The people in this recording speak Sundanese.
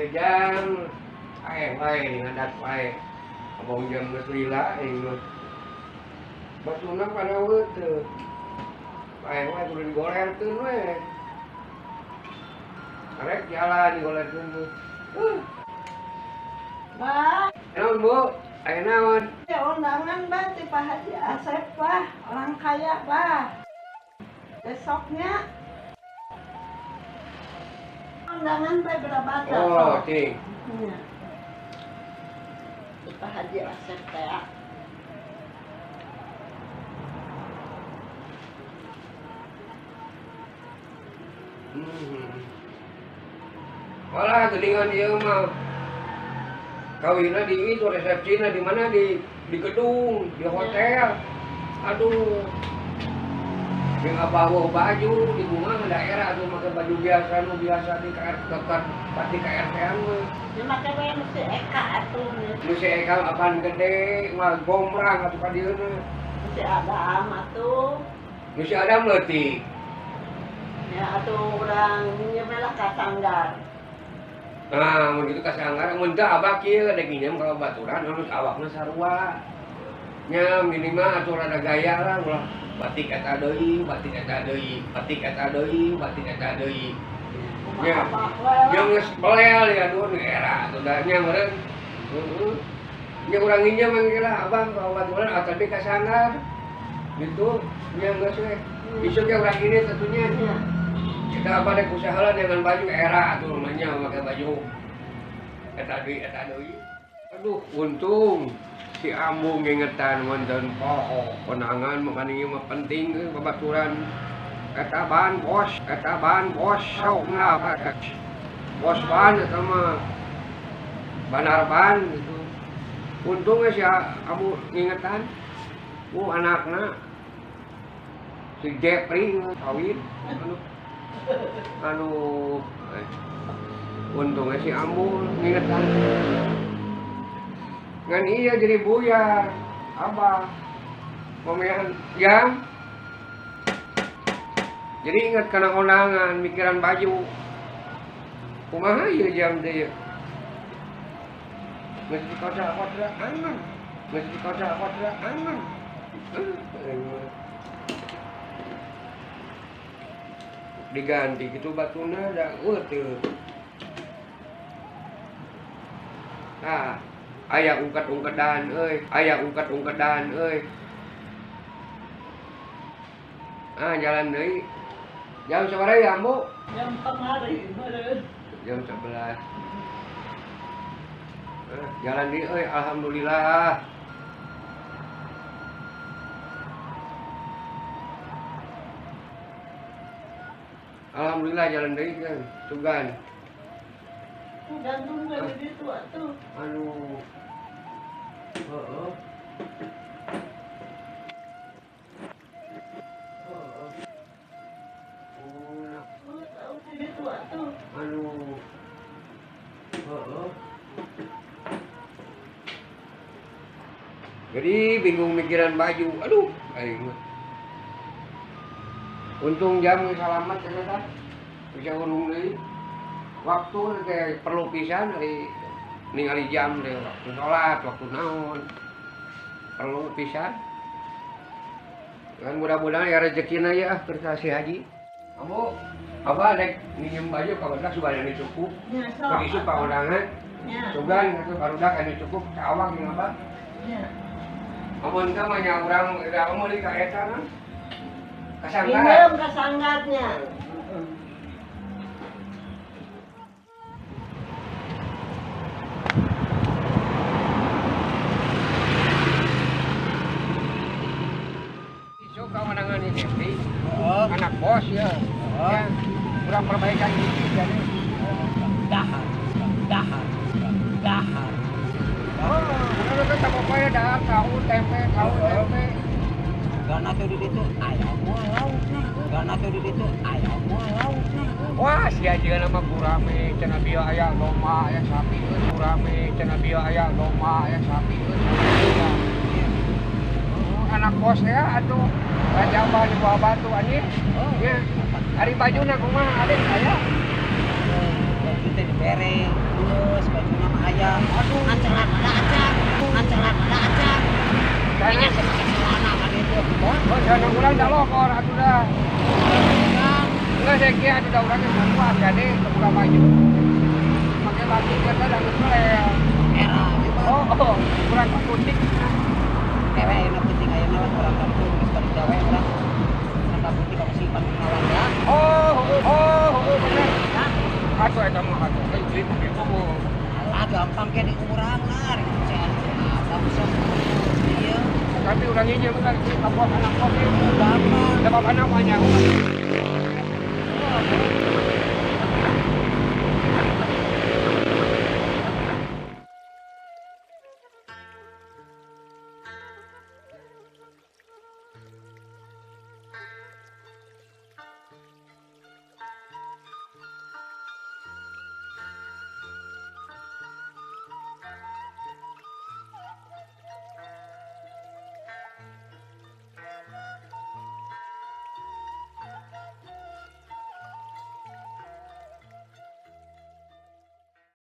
Ieu jam ae wae ngadat wae. Abong jam geus lila aing mah. Batuna pada teu. Ae wae kudu digolerkeun we. Karek jalan digolerkeun tuh. Bah, Naon, Bu? Aya naon? Ya undangan bah ti Pak Haji Asep bah, orang kaya bah. Besoknya undangan bah berapa Oh, cing. Iya. Ti Pak Haji Asep teh. Ya. Walah geuningan ieu mah. Kawinna di itu resepsina di mana di gedung, di hotel. Aduh. Jeung abawa baju di bunga daerah atuh make baju biasa nu biasa di KR keker pati KRT-an mah. Ya make we nu si Eka atuh. Nu si Eka apaan gede, mah gombrang atuh ka dieuna. Nu si Adam atuh. Nu si Adam leutik. Ya atuh urang nyemelah lah ka sanggar. Nah, mun kitu ka sanggar, mun teu abah kieu dek nginjem ka babaturan anu awakna sarua. Nya minimal atuh rada gaya lah ulah batik eta deui, batik eta deui, batik eta deui, batik eta deui. Nya. Nya geus belel ya duh nu era atuh da nya meureun. Heeh. Nya urang nginjem mangke lah abah ka babaturan ataupun ka sanggar. Gitu, nya geus we. Isuk ge urang ini tentunya. Nya. Kita apa dek usaha lah dengan baju era tuh namanya pakai baju eta deui eta deui. Aduh, untung si Ambu ngingetan wonten poho konangan makanya ieu mah penting euy babaturan eta ban bos sok lah bos ban eta mah banar ban gitu. Untung si Ambu ngingetan anakna si Jepri kawin anu untungnya si Ambu ngingetan ngan iya jadi buyar abah pemihan jam jadi ingat karena kondangan mikiran baju kumaha ieu jam teh geus dikodak-kodakan geus dikodak-kodakan diganti gitu batuna da teu. Ah, aya ungket-ungkedan euy, aya ungket-ungkedan euy. Ah, jalan deui. Jam sabaraha ya, Ambu? Jam kamari meureun. Jam 11. Jalan deui euy, alhamdulillah. Alhamdulillah jalan deui kan, sugan. Gantung dari ditu atuh. Aduh. Heeh. Heeh. Ditu atuh. Aduh. Heeh. Jadi bingung mikiran baju. Aduh, aing mah. Untung jam selamat ternyata. Bisa urung deui. Waktu teh perlu pisan dari ningali jam teh waktu sholat, waktu naon. Perlu pisan. Kan mudah-mudahan ya rezekina ya keur si haji. Kamu apa dek minjem baju ka barudak sugan anu cukup. Nya sok. Keur isuk ka undangan. Nya. Sugan atuh barudak anu cukup ka awak jeung abah. Nya. Amun teh mah nya urang da meuli ka eta mah. Kasanggat. Minjem kasanggatnya. Isuk ka undangan ini Jepri. Anak bos ya. Ya, kurang perbaikan dikit jadi. Dahar, dahar, dahar. Oh, bener kan tak apa ya dahar tahu tempe, tahu tempe. Karena tuh di situ ayam laukna. Karena tuh di situ ayam laukna. Wah, sia jeung nama gurame cenah bieu aya domba, aya sapi euy gurame cenah bieu aya domba, aya sapi euy. Anak bos ya atuh. Raja abah di bawah batu anjing. Oh. Ya. Ari bajuna kumaha adik aya? teh dibere. Geus bajuna mah aya. Aduh. Ngan celana acan. Ngan celana acan. Kayaknya Kayaknya pakai celana ka ditu. Wah, oh, jangan urang dah lokor atuh dah. kan. Enggak saya kira atuh dah urang geus kuat gade buka baju. Pakai baju kita dah geus melel. Era gitu. Oh, oh, kurang putih. Kewe ayeuna penting ayeuna lah urang kampung geus balik gawe urang. Urang kampung di kamsi pangkalan ya. Oh, oh, oh, oh, bener. Ya. Atuh eta mah atuh. Ayo beli pakai oh. Alah gampang ke di urang lah rek saya abang sok. Iya, Tapi urang ini mah kan kabuah anak kopi. gampang. Sebab anak banyak.